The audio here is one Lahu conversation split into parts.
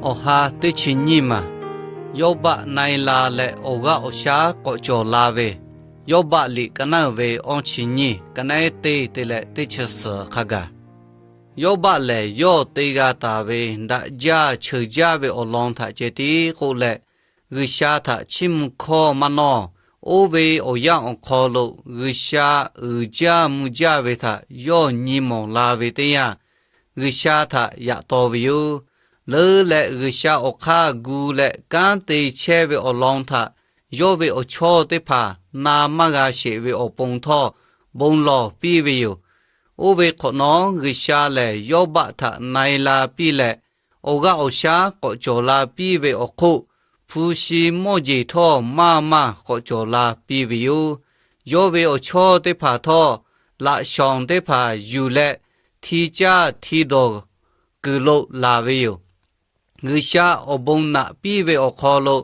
Awˬ ha teˇ chi nyiˇ maˬ, Yawˇbaˆ na e la leh awˬ g'aˇ awˬ shaˉ k'awꞈ cawˬ la ve, Yawˇbaˆ liꞈ ka naˉ ve awˇ chi nyiˇ, ka naˉ teˇ te leh teˇ chi suhˍ hk'a gaˬ. Yawˇbaˆ lehˬ, yawˇ te g'a taˍ ve daꞈ jaˇ cheuˬ jaˇ ve awˬ lawn htaꞈ ceh tiˉ k'oˆ leh, G'uiˬsha htaꞈ chiˇ mvuh hkawˇ maˇ nawˇ. Oˇ ve awˬ yanˇ awˬ hk'aw lo G'uiˬsha uiˍ jaˇ mvuh jaˇ ve htaꞈ yawˇ nyi mawˬ la ve teˇ yanˇ, G'uiˬsha htaꞈ yaꞈ taw ve yoˬ. Leuˉ leh G'uiˬsha awˬ hk'aˇ gu leh kanˉ te chehˇ ve awˬ lawn htaꞈ yawˇ ve awˬ chawˇ teˇ hpaˍ na maˇ g'a sheˍ ve awˬ pon htawˇ, bon lawˬ piˇ ve yoˬ. Oˇ ve hk'awꞈ nawˉ, G'uiˬsha lehˬ Yawˇbaˆ htaꞈ na e la piˇ leh, awˬ g'aˇ awˬ shaˉ k'awꞈ cawˬ la piˇ ve awˬ hk'oˆ, hpu shi mawˇ jeˬ htawˇ maˇ maˇ k'awꞈ cawˬ la piˇ ve yoˬ. Yawˇ ve awˬ chawˇ teˇ hpaˍ htawˇ, laꞈ shawnˍ teˇ hpaˍ yuˬ leh hti caˇ hti dawˬ kuiˬ lo laˬ ve yoˬ. G'uiˬsha awˬ bon naꞈ piˇ ve awˬ hk'aw lo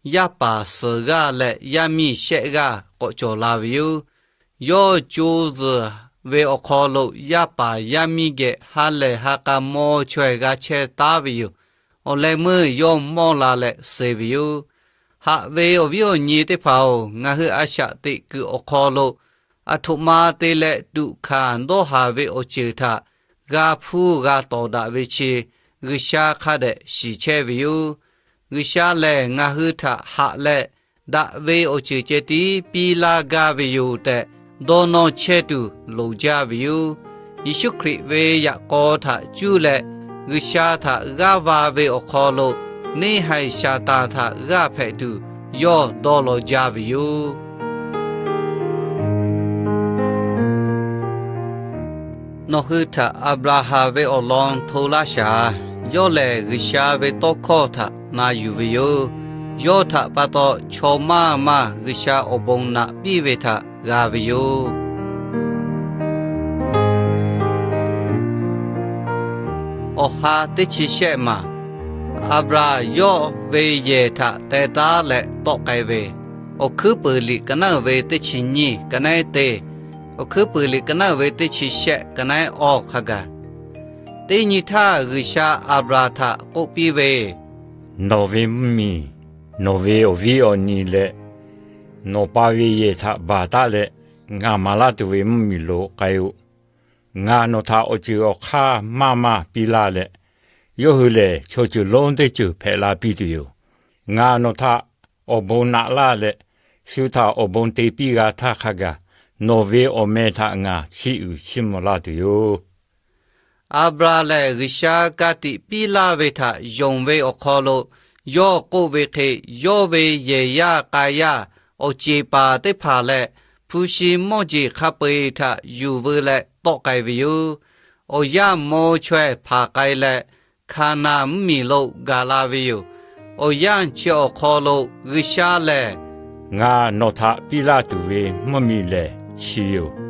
yaˇ paˍ suhˍ g'aˇ leh yaˇ miˇ shehˆ g'aˇ k'awꞈ cawˬ la ve yoˬ. Yawˇ co zuhˬ ve awˬ hk'aw lo yaˇ paˍ yaˇ miˇ geh ha lehˬ ha k'a maw chaweh g'a chehˇ taˉ ve yoˬ. Awˬ leh meuˇ yawˇ mawˇ la leh suh ve yoˬ. Haꞈ ve awˬ viˉ awˬ nyi teˇ hpaˍ-oˬ, ngaˬ hui a shaꞈ teꞈ kuiˬ awˬ hk'aw lo aˬ htoꞈ ma te leh tuꞈ hkanˍ dawˇ haˍ ve awˬ ceuˬ htaꞈ g'a hpuˇ g'a tawˍ daꞈ ve chi G'uiˬsha hk'a dehꞈ shiˍ chehˇ ve yoˬ. G'uiˬsha lehˬ ngaˬ hui htaꞈ haꞈ leh, daꞈ ve awˬ ceuˬ ceh tiˉ piˇ laˇ gaˇ ve yoˬ tehꞈ dawˇ nawˇ chehˇ tuˬ loˍ jaˇ ve yoˬ. Yeˍsuˆ Hkriꞈ ve yaꞈ k'aw htaꞈ cuˇ leh G'uiˬsha htaꞈ g'aˇ va ve awˬ hk'aw lo, neˇ haiˬ Saˍtanˍ htaꞈ g'aˇ hpehꞈ tuˬ yawˇ dawˇ law jaˇ ve yoˬ. Nawˬ hui htaꞈ Aˍbraˍhanˍ ve awˬ lawn hto laˇ shaˍ. Yawˇ lehˬ G'uiˬsha ve tawˇ hkawˇ htaꞈ na yuˬ ve yoˬ. Yawˇ htaꞈ pa taw chaw maˇ maˇ G'uiˬsha awˬ bon naꞈ piˇ ve htaꞈ g'a ve yoˬ. Awˬ ha teˇ chi shehˆ maˬ, Aˍbraˍ yawˇ ve yehˬ htaꞈ teh taˉ leh tawˆ k'ai ve, Awˬ hkuiˉ puiˍ liꞈ ka naˉ uiˍ ve teˇ chi nyiˇ, ka naˉ te, Awˬ hkuiˉ puiˍ liꞈ ka naˉ uiˍ ve teˇ chi shehˆ, ka naˉ awˇ hk'a gaˬ. Teˇ nyi htaˇ G'uiˬsha Aˍbraˍ htaꞈ k'oˆ piˇ ve, Nawˬ ve mvuhˇmiˬ, nawˬ ve awˬ viˉ awˬ nyi leh nawˬ pa ve yehˬ htaꞈ baˬ taˉ leh, ngaˬ maˍ laˇ tuˬ ve mvuhˇmiˬ lo k'ai-o. Ngaˬ nawˬ htaꞈ awˬ ceuˬ awˬ hk'aˇ maˇ maˇ piˇ laˇ leh, yawˇ hui lehˬ chaw ceuˬ lonˉ teˇ ceuˬ hpehꞈ la piˇ tuˬ yoˬ. Ngaˬ nawˬ htaꞈ awˬ bon naꞈ laˇ leh, shu htaꞈ awˬ bon te piˇ g'a htaˇ hk'a gaˬ, nawˬ ve awˬ meh htaꞈ ngaˬ chiˇ uiˍ chiˇ mvuh laˇ tuˬ yoˬ. Aˍbraˍ lehˬ G'uiˬsha ka tiꞈ piˇ laˇ ve htaꞈ yonˍ ve awˬ hk'aw lo, yawˇ k'oˆ ve hk'e, yawˇ ve yehˬ yaˇ k'a yaˇ, awˬ ceˬ paˍ teˇ hpaˍ leh hpu shi mawˇ jeˬ hk'a peu-eˬ htaꞈ yuˬ veu leh tawˆ k'ai ve yoˬ. Awˬ yanˇ maw chaweh hpanˍ k'ai leh, Hkaˍnanˍ mvuhˇmiˬ lo gaˬ la ve yoˬ. Awˬ yanˇ chi awˬ hk'aw lo G'uiˬsha lehˬ, Ngaˬ nawˬ htaꞈ piˇ laˇ tuˬ ve mvuhˇmiˬ lehˬ chi yoˬ.